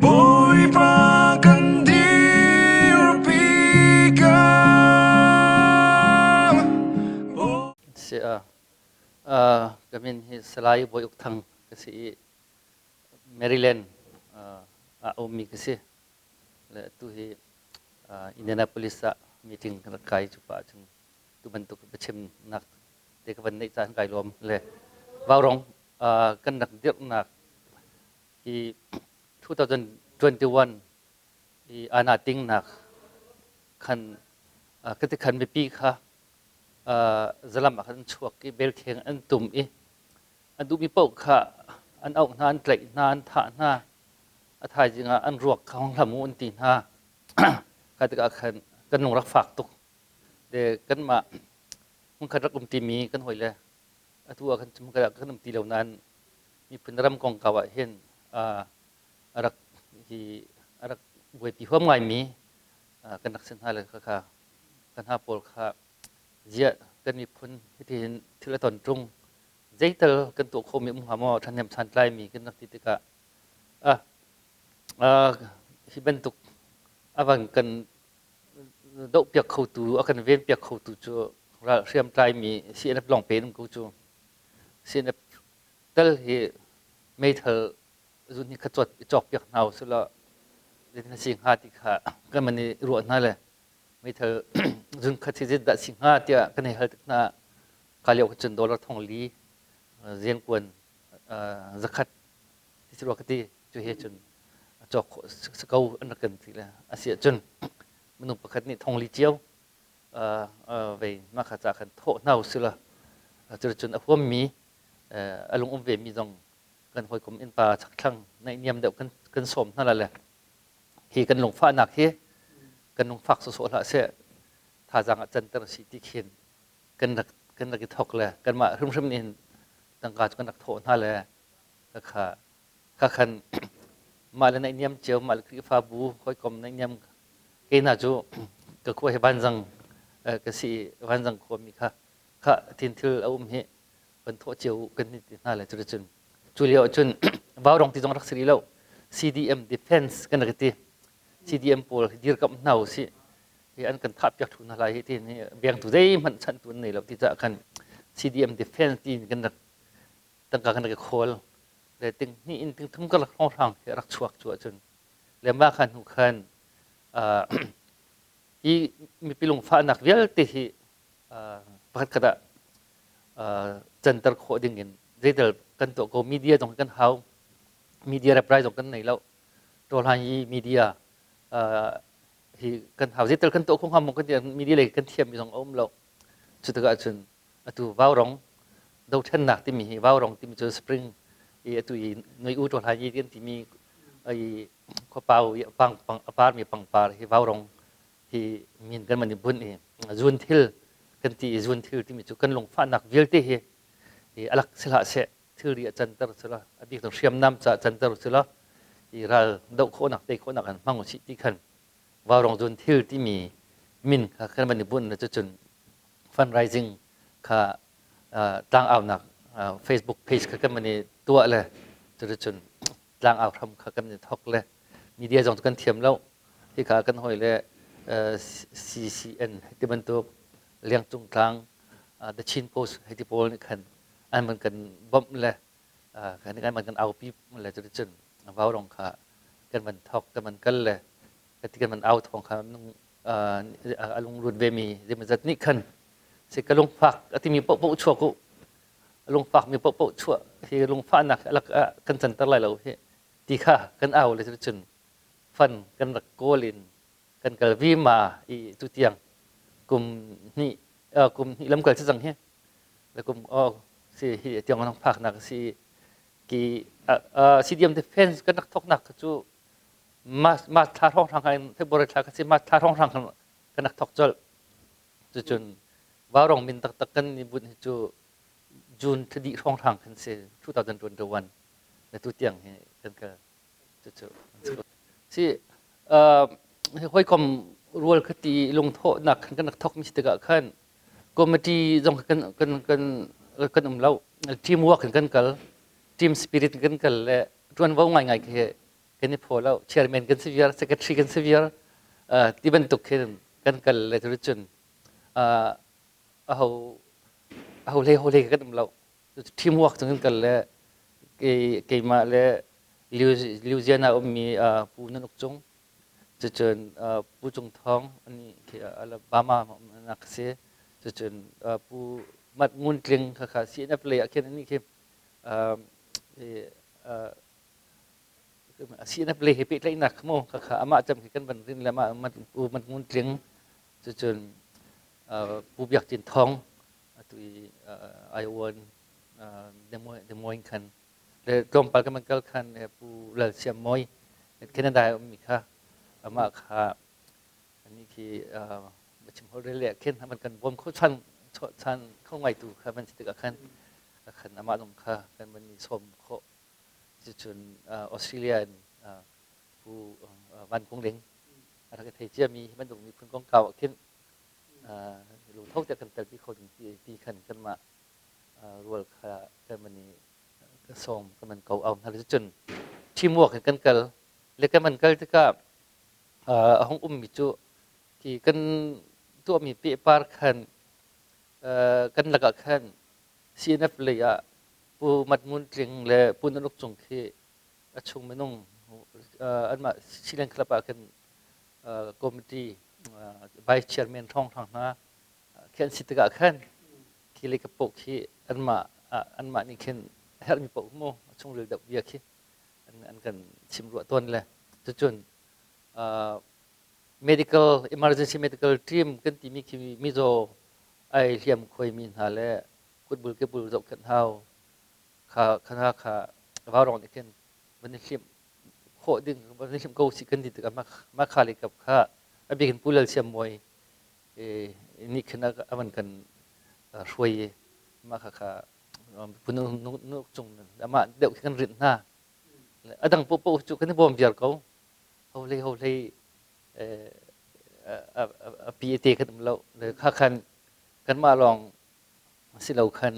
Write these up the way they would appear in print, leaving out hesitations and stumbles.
Bawipa kan dirpi ka. Si a ka min hi Salai Bawi Uk Thang ka si i Maryland ah ummi ka si. Le atu hi Indianapolis ah meeting ka rak kai cu pa cun tu bantuk biachimnak te ka van neih caan kai lawm le Vaurong kan rak dirhnak hi 2021 i ana tingnak khan ka ti khan mipi kha zalam ah khan an chuak i belkheng an tum i an duhmi paoh kha an auh hna, an tlaih hna, an thah hna. A thaizing ah an ruak kha hong hlam u an ti hna. Kha tikah khan kan lung rak fak tuk. Le kanmah hmunkhat rak um timi kan hawi le atu ah khan hmunkhat ah kan um ti lo nain miphun ram kongkau ah hin a rak hi a rak buaipi huam ngaimi kan rak si hna le khakha kan hna pawl kha ziah kan miphun hitihin thil a ton ṭung, zeital kan tuah khawhmi um hnga maw, ṭhahnem santlaimi kan rak ti tikah hi bantuk a van kan dohpiak khotu, a kan venpiak khotu cu ral hriamtlaimi CNF lawng pe um ko cu. CNF tal hi meithal zun hi kha cawt cawkpiak hna usih law zeitin a si hnga ti kha kan man i ruah hna le meithal zun khat hi zeidah si hnga tiah kan hei hal tik hna ka lio cun dollar 4000 zen kuan 100 ti si rua ka ti. Cu he cun cawk khawh si ko an rak kan ti le a si ahcun minung pakhat nih 4000 cio vei mah kha ca khan thawh hna usih law cuticun a huammi a lung um vemi zong kan hawikom innpa chakthlang naihniam deuh kan sawm hna la le hi kan lungfahnak hi kan lungfak sawsawh hlah seh, thazaang ah canter si ti khin kan rak i thawk le kanmah hrimhrim nih tangka cu kan rak thawh hna le kha kha khan mah le naihniam cio, mah le Khrihfabu hawikom naihniam ke hna cu ka khua hi Vanzang ka si i Vanzang khuami kha kha thin thil a um hi van thawh cio kan ni ti hna le cuticun cu lio ahcun Vaurong ti zong rak si rih lo, CDM defense kan rak ti. CDM pawl dirkamh hna usih hi an kan thah piak thlu hna lai hi ti hi vengtu zeihmanh chantu an nei lo ti caah khan CDM defense ti kan rak tangka kan rak i khawl le ting hnih in ting thum karlak hrawnghrang khi rak chuak cu ahcun le mah kha hnu khan hi mipi lungfahnak vialte hi pakhat khat ah canter khawh ding in zeital kan tuah ko, media zong kan hau, media reply zong kan nei lo, tawhlan i media hi kan hau, zeital kan tuah kho hnga maw kan ti, media lei kan thiam mi zong a um lo. Cu tikah cun atu Vaurong dothlennak timi hi, Vaurong timi cu spring i atu i noi u tawhlan i kan timi i khuapau i pang pang a parmi pangpar hi Vaurong hi min kan man i bunh i zun thil kan ti i zun thil timi cu kan lungfahnak vialte hi i alak si hlah seh, thilri a canter sila, a bik hriamnam ca canter sila, i ral doh khawhnak tei khawhnak an hmang usih ti khan Vaurong zun thil timi min kha kan van i bunh na cucun fundraising kha tlangaunak Facebook page kha kan van i tuah le cuticun tlangau hram kha kan i thok le media zong cu kan thiam lo. Hika kan hawi le CCN ti bantuk, Liangcung Tlang, The Chin Post hei ti pawl nih khan an van kan bawmh le kan an van kan aupi le cuticun Vaurong kha kan van thok, kan van kal le ti kan van au thawng kha a lungrun ve mi zeimawzat nih khan si ka lungfak a timi paohpaoh chuak u, lungfak mi paohpaoh chuah hi lungfahnak alak ah kan canter lai lo hi ti kha kan au le cun fan kan rak kawl in kan kal vima i tu tiang kum 2, kum 2 lam kal si cang hi le kum oh si hi tiang kan phak nak si ki CDM defense kan rak thok nak cu ma thla hrawng hrang in February thla ka si, ma thla hrawng hrang kan rak thok colh. Cucun Vaurong min taktak kan ni bunh hi cu June thla hrawng hrang kan si 2021 na tu tiang hi kan kal. Cucu si hawikom rual kha ti lungthawhnak khan kan rak thok mi si tikah khan committee zong kan kan kan kan um lo, teamwork in kan kal, team spirit in kan kal le ṭuanvo ngaingai khi. Kan i phaw lo. Chairman kan si viar, secretary kan si viar. Ti bantuk khin kan kal le cun aho aho hlei ho hlei kan um lo. Teamwork cun kan kal le keimah le Louisiana ummi Pu Nun Uk Cung, cucun Pu Cung Thawng ani khi Alabama nak si. Cucun Pu Mat Ngun Tling kha kha CNF lei ah khin ani khi CNF lei he pehtlaihnak mu kha kha amah cem khi kan van rin le amah Pu Mat Ngun Tling, cucun Pu Biak Cin Thawng atu i Iowa Des Moines khan le tlawmpal kan kal khan Pu Lal Siam Mawi Canada i ummi kha amah kha ani khi chim hol rel le khin man kan bawm kho chan chan kho ngai tu kha man si tikah khan khan amah zong kha kan man ni sawm khawh. Cucun Australia in Pu Van Kung Ling a rak i thei ciami hi bantuk miphun kongkau ah khin lungtho te kan telpi kho ding ti khan kanmah rual kha kan man i kan sawm kan man ko au hna. Cun teamwork in kan kal le kan man kal tikah a hung ummi cu khi kan tuahmi pehpar khan kan lakah khan CNF lei ah Pu Mat Ngun Tling le Pu Nan Uk Cung khi a chung minung anmah Silen Club ah khin committee vice chairman thong thang hna khi an si tikah khan khi le ka poh khi anmah anmah nih khin herhmi poh mu chungril deuh bia khi an kan chim ruah tawn le cucun medical emergency medical team kan timi khi mizaw ai hliam khuaimi hna le kutbul kebul zohkhenh hau kha kha kha vaurong nih khin van i hlimh khawh ding van i hlimh ko si kan ti tikah mah kha le kap kha a bik in Pu Lal Siam Mawi nih khin a van kan hruai i mah kha kha pu nu cung amah deuh khi kan rinh hna. A dang poah cu kan i bawm viar ko. Ho hlei ho hlei a pi te kan um lo. Kha khan kanmah lawng si lo khan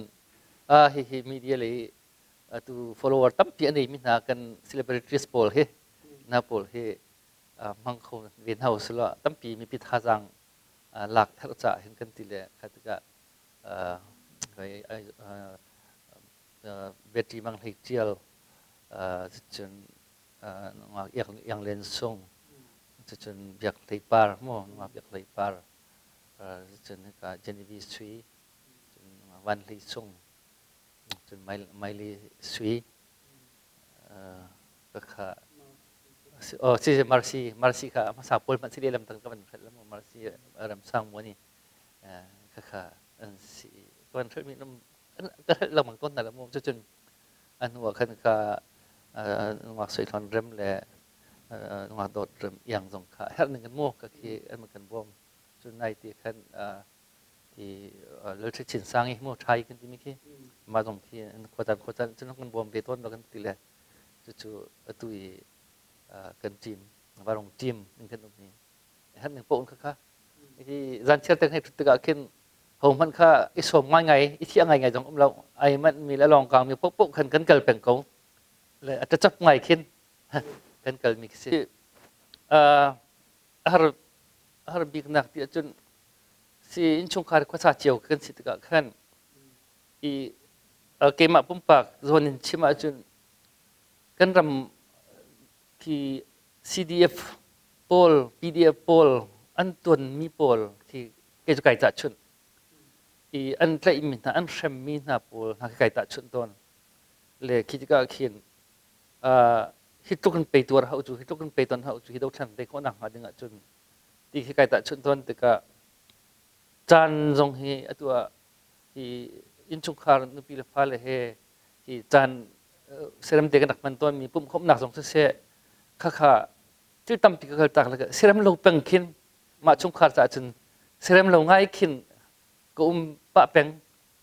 a hihi media lei atu follower tampi a neimi hna kan celebrities pawl hi hna pawl hi hmang kho ve hna usila tampi mipi thazaang lak ther ca hin kan ti le kha tikah Betty Mang Hlei Tial, cun Iang Len Sung, cun Biak Hlei Par mu Biak Hlei Par, cun hika Genevieve Sui, cun Van Hlei Sung, cun Miley Sui, kha oh si Marcy Marcy kha hmasa pawl hmanh si lehlam tang ka van hrelh la mu Marcy ram sang mu ni kha kha an si ka van hrelh mi ka hrelh lengmang tawn hna la mu. Cucun a hnu ah khan ka nungak suihlawn rem le nungak dawt rem iang zong kha herh ning kan mu ka khi an kan bawm. Cun nai ti khan ti Lalṭha Chin Sang i mu ṭhai kan timi khi mah zong khi khuacan khuacan cun kan bawm ve tawn kan ti le cucu atu i kan team varong team in kan um i herh ning paoh kha kha hi zan chiar te hei ṭhut tikah khin ho hmanh kha i sawm ngaingai i thiah ngaingai zong um lo ai manh mi le lawng kang mi paohpaoh khan kan kal peng ko le a ṭacap ngai khin kan kal mi khi si. A har har biknak ti ahcun si innchungkhar khuasa cio kan si tikah khan i keimah pumpak zawn in chim ahcun kan ram khi CDF pawl PDF pawl an tuanmi pawl khi kei cu kai tahchunh i an tlaihmi hna an hremmi hna pawl hna khi kai tahchunh tawn le khi tikah khin hi tluk in pe tuar hau cu hi tluk in pe ton hau cu hi dothlan te khawh nak hnga ding ahcun ti khi kai tahchunh tawn tikah caan zong hi atu ah hi innchungkhar nupi le fale he hi caan serem te kan rak hman tawn mi pumhkhawmhnak zong siseh khakha thil tampi ka kal tak le serem lo peng khin mah chungkhar caah cun serem lo ngai khin ka um pah peng.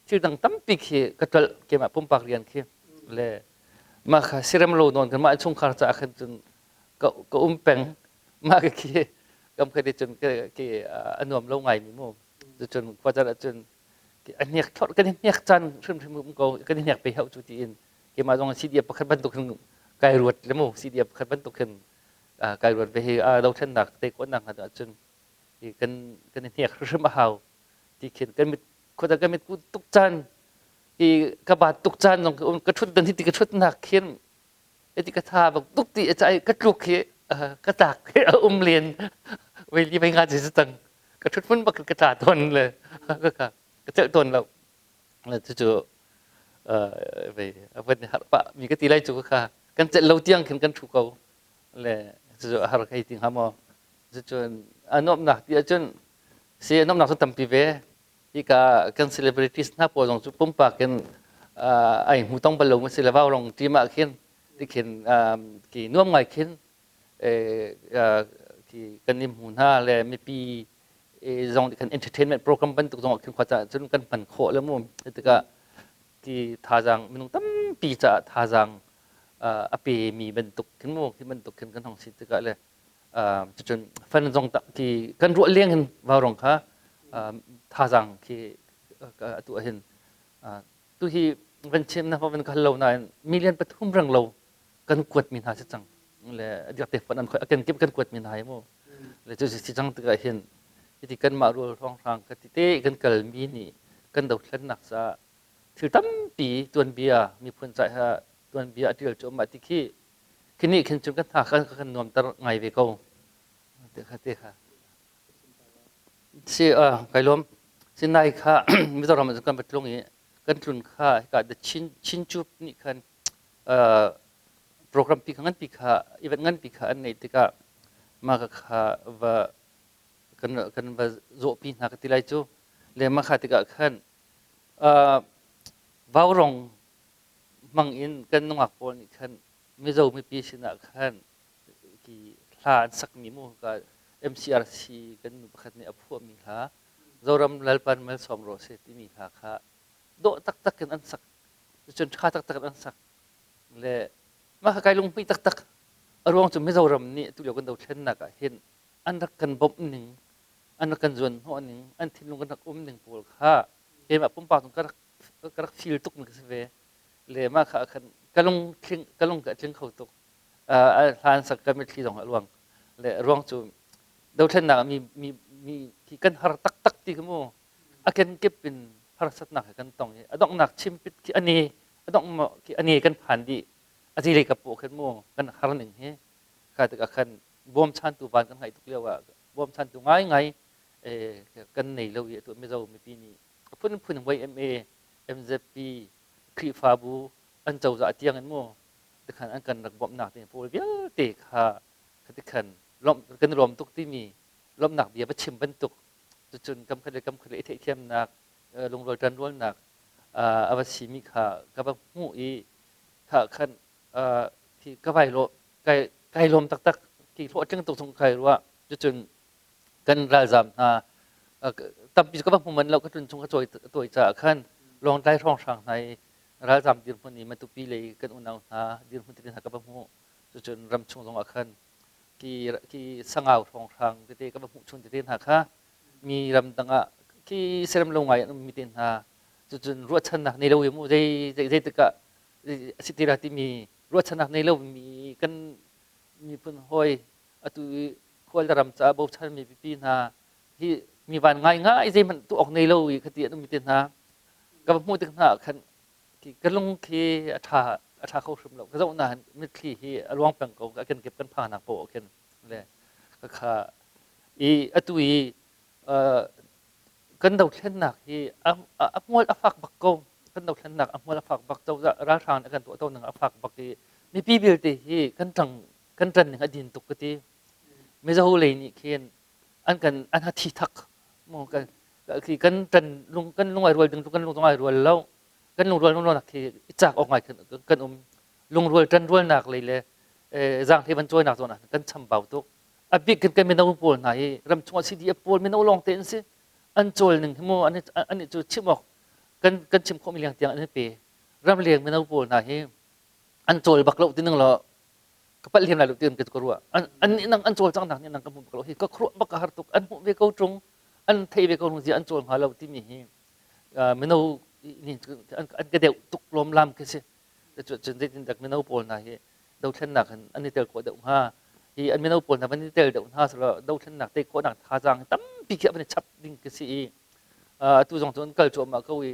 Thil dang tampi khi ka tlolh keimah pumpak rian khi le mah kha serem lo nawn kan mah chungkhar caah khan cun ka um peng. Mah ka khi kam kha cun ke a nuam lo ngai mi mu. Cun khua caan ahcun a hniak thlor kan i hniak caan hrimhrim um ko kan i hniak pe hau cu tiin keimah zong CDF pakhat bantuk hin. Kai ruat le mu CDF khat bantuk khin kai ruat ve hi dothlennak te khawhnak hnga ahcun hi kan kan i hniak hrimhrim a hau ti khin kan mit khuata kan mit ku tuk caan i ka bat tuk caan zong ka ṭhut dan hi ti ka ṭhutnak khin iti ka tha bak tuk ti a ka tluk hi ka tlak hi a um len vei li vei nga ci cang ka ṭhut hmun bak ka tla tawn le ka ka ka celh tawn lo. Cucu vei a van har pah mi ka ti lai cu kha kan celh lo tiang khin kan ṭhu ko le cucu a har kai ti hnga maw. Cucun a nuamhnak ti ahcun si a nuamhnak cu tampi ve. Hika kan celebrities hna pawl zong cu pumpak in ai hmu tong bal lo ma si le vau rong team ah khin tikhin ki nuam ngai khin ki kan i hmu hna le mipi zong kan entertainment program bantuk zong ah khin khua caah cun kan hman khawh le mu. Tikah ti thazaang minung tampi caah thazaang a pe mi bantuk khin mu khi bantuk khin kan hong si tikah le cucun fan zong khi kan ruah leng in vaurong kha thazaang khi atu ahhin tu hi van chim na van khal lo nain million 3 rang lo kan kuat mi hna si cang le diak te fon an khoi aken kip kan kuat mi hna hi mu le cu si cang tikah hin hiti kan mah rual hrawnghrang ka ti te kan kal mi nih kan dothlennak ca thil tampi tuanbia miphun ca ha tuanbia a tial cu mah ti khi khi nih khin cun kan hna kan kan nuamter ngai ve ko te kha te kha si kai lawm sinai kha Mizoram ah kan va tlung i kan tlun kha hika the Chin Chinchup nih khan program pi kha ngan pi kha event ngan pi kha an neih tikah mah ka kha va kan kan va zawhpi hna ka ti lai cu le mah kha tikah khan vaurong hmang in kan nungak pawl nih khan Mizo mipi sinah khan ki hla an sakmi mu ka MCRC kan nu pakhat nih a phuahmi hla Zoram Lalpan malsawm rawh se timi hla kha dawh taktak in an sak cun ṭha taktak in an sak le mah kha kai lunghmuih taktak. A ruang cu Mizoram nih atu lio kan dothlennak ah hin an rak kan bawmh ning, an rak kan zuan hnawh ning, an thinlung kan rak um ning pawl kha keimah pumpak zong ka rak feel tuk mi ka si ve. Le mah kha khan ka lung tling ka lung ka tling kho tuk. Hlan sak ka mitthli zong a luang. Le ruang cu dothlennak mi mi mi khi kan har taktak ti kha mu a kenkip in harsatnak he kan tong i a donghnak chimpit khi ani a dongh maw khi ani kan phan dih a zi ka paw khan mu kan har ning hi kha tikah khan bawmchantu van kan ngaih tuk lio ah bawmchantu ngai ngai kan nei lo i atu Mizo mipi nih a phunphun YMA MZP Khrihfabu an cozah tiang in mu tikhan an kan rak bawmhnak ding pawl vialte kha khatikhan lawm kan lawm tuk timi lawmhnak bia va chim bantuk cucun kam khat le kam khat le i theihthiamnak lungrual ṭanrualnak a va simi kha ka va hmuh i kha khan khi ka vai lo kai kai lawm taktak khi hlawhtling tuk chung kai ruah. Cucun kan ralzam hna tampi ka va hmu man lo ka tlun chung ka cawi tawi caah khan Lawngtlai hrawnghrang hna i ralzam dirhmun i Matupi lei kan unau hna dirhmun tete hna ka va hmuh. Cucun ramchung zongah khan ki ki Sangau hrawnghrang tete ka va hmuh chun tete hna kha mi ramdang ah khi serem lo ngai an ummi te hna cucun ruahchannak nei lo i mu zei zei zei tikah a si ti la timi ruahchannak nei lo mi kan miphun hawi atu i khual ram caah bochan mi pipi hna hi mi van ngai ngai zeihmanh tu awk nei lo i khati an ummi te hna ka va hmuh tik hna khan ka lung khi a ṭha a ṭha kho hrim lo. Ka zoh na mitthli hi a luang peng ko a kenkip kan phanak poah khin le ka kha i atu i kan dothlennak hi a hmual a fak bak ko. Kan dothlennak a hmual a fak bak cozah ralhrang nih kan tuah to ning a fak bak i mipi vialte hi kan ṭang kan ṭan ning a din tuk ka ti. Mizo lei nih khin an kan an ha thi thak mu kan khi kan ṭan lung kan lung ai rual ding kan lung zong ai rual lo. Kan lungrual lungrualnak khi i cak awk ngai kan um. Lungrual ṭan rualnak lei le zaanghlei van cawinak zawn ah kan chambau tuk. A bik kan kan mino pawl hna hi ram chungah CDF pawl mino lawng te an si. An cawl ning hi mu an an cu chim awk kan kan chim khawhmi leng tiang an pe. Ramleng mino pawl hna hi an cawl bak lo ti ning law ka palh hlim lai lo ti ka ruah. An an nih nang an cawlcang nak nih nang ka hmu bak lo hi ka khuruah bak ka har tuk. An hmuh ve ko ṭung an thei ve ko rung zia an cawl hnga lo timi hi mino nih an ka deuh tuk lawmlam khi si. Cun zeitindak mino pawl hna hi. Dothlennak in an i tel khawh deuh hnga. Hi an mino pawl hna van i tel deuh hna selaw dothlennak tei khawhnak thazaang tampi khi a van i chap ding khi si i atu zong cu an kal cuahmah ko i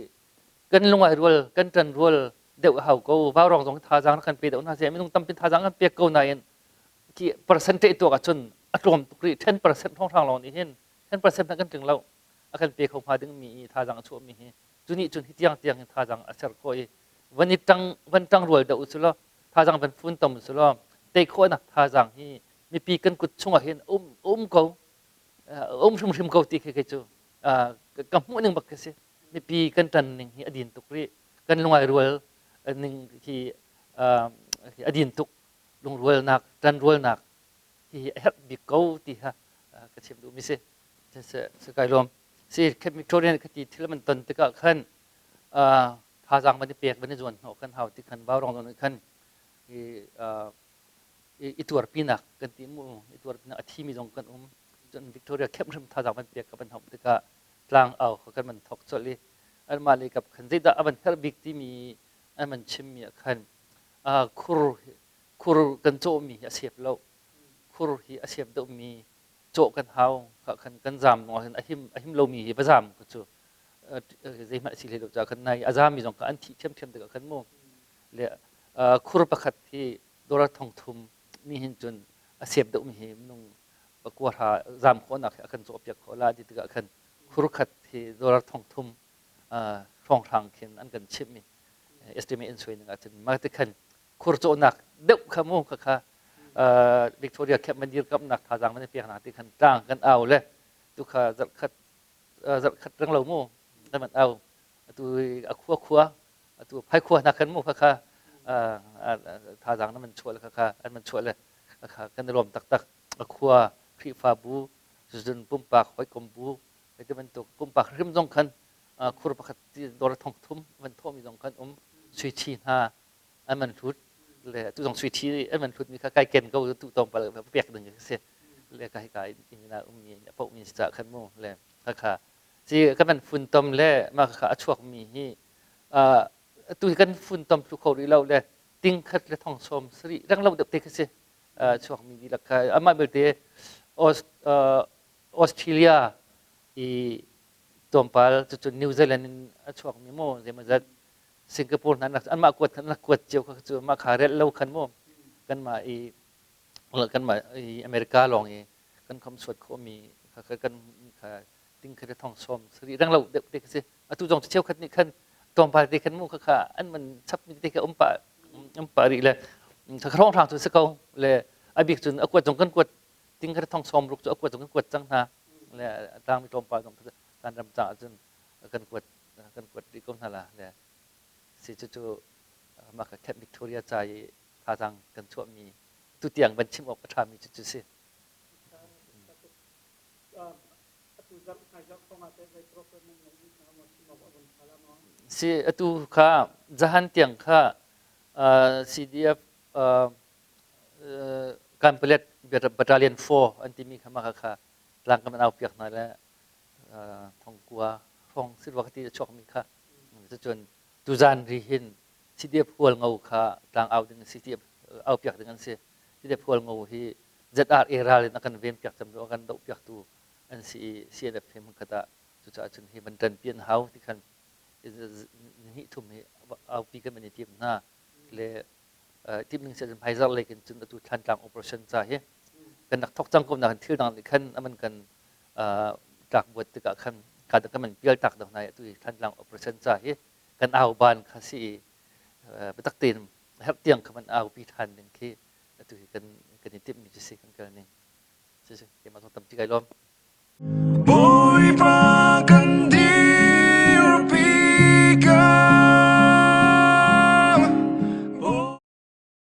kan lungai rual kan ṭan rual deuh a hau ko. Vaurong zong thazaang kan pe deuh hna seh, minung tampi thazaang kan pek ko nain khi percentage tuak ahcun a tlawm tuk rih. 10% hrawnghrang lawng nih hin 10% hmanh kan tling lo. A kan pe kho hnga dingmi i thazaang a chuahmi hi cu nih cun hi tiang tiang in thazaang a ser khawh i van i ṭang van ṭang rual deuh u law thazaang van funtom u law tei khawhnak thazaang hi mipi kan kut chungah hin um um ko, um hrimhrim ko ti khi kei cu ka hmuh ning bak khi si. Mipi kan ṭan ning hi a din tuk rih, kan lungai rual ning hi a din tuk. Lungrualnak, ṭanrualnak hi a herh bik ko ti kha ka chim duhmi si. Si kai lawm. Si Victorian kha ti thil man ton tikah khan thazaang van i pek, van i zuan hnawh kan hau ti khan vaurong zong nih khan i tuarpinak kan ti mu, i tuarpinak a thimi zong kan um. Cun Victoria camp hrim thazaang van pek ka van hauh tikah tlang au kha kan van thok colh i anmah lei kap khan zeidah a van herh bik timi an van chimmi ah khan khur khur kan cawhmi hi a sep lo, khur hi a sep deuhmi cawh kan hau. Kha khan kan zaam nong hin a him a him lomi hi va zaam ku cu zeihmanh a si hlei lo caah khan nai a zaami zong kha an thih ṭhiamṭhiam tikah khan mu le khur pakhat hi dollar 3000 ni hin cun a sep deuhmi hi minung 900 zaam khawhnak hi a kan cawhpiak khawh la ti tikah khan khur khat hi dollar 3000 hrawnghrang khin an kan chimhmi estimate in suai ning ahcun mah ti khan khur cawhnak deuh kha mu kha kha Victoria Camp man dirkamnak thazaang man pek nak ti khan tlang kan au le tu kha zarhkhat zarhkhat reng lo mu kan man au. Atu a khua khua atu phai khua hna khan mu kha kha thazaang na man chuah le kha kha an man chuah le kha kan i lawm taktak. A khua Khrihfabu cun pumpak hawikom bu ti bantuk pumpak hrim zong khan khur pakhat dollar 3000 van thawhmi zong khan um. Sui thi hna an man hlut le tu zong sui thi an man hlut mi kha kai ken ko tu tawng pal pek ding ka si le ka hika in na ummi a poh mi ca khan mu le kha kha si kan man fun tom le ma kha a chuak mi hi tu kan fun tom thlu kho rih lo le ting khat le 70 rang lo deuh te kha si chuak mi dihlak kha. Amah belte Australia i tlawmpal cucu New Zealand in a chuak mi mu zeimawzat Singapore hna anmah kuat khan kuat cio kha cu mah kha relh lo khan mu kanmah i kanmah i America lawng i kan khom suat khawhmi kha kan kha ting kha 70 reng lo deuh te kha si. Atu zong cheukhat nih khan tlawmpal te khan mu kha kha an man chap mi te kha um pa um pa rih le kha hrawng hrang cu si ko le a bik cun a kuat zong kan kuat ting kha 60,000 cu a kuat zong kan kuat cang hna le tlangmi tlawmpal zong kan ram caah cun kan kuat kan kuat rih ko hna la le si. Cucu mah ka Camp Victoria ca i thazaang kan chuahmi tu tiang van chim awk a ṭhami cu cu si. Si atu kha zahan tiang kha CDF Kanpalet Battalion 4 an timi kha mah kha tlang kan au piak hna le 9000 hrawng si rua ka ti a chuakmi kha. Cucun tuzan ri hin CDF Hualngo kha tlang au ding CDF au piak ding an si. CDF Hualngo hi ZRA ral in a kan ven piak cem a kan doh piak tu an si i CNF he hmunkhat ah cucaah cun hi van ṭanpi an hau ti khan hnih thum hi aupi kan van i tim hna le tim ning si ahcun hmaizarh lei khin cun atu Thlantlang operation ca hi kan rak thok cang ko nain thil dang nih khan aman kan tlak buat tikah khan kan man pial tak dang hna i atu hi Thlantlang operation ca hi kan au ban kha si i biatak tein herh tiang kha man aupi ṭhan ding khi atu hi kan kan i timhmi cu si kan kal ning si. Si keimah zong tampi kai lawm.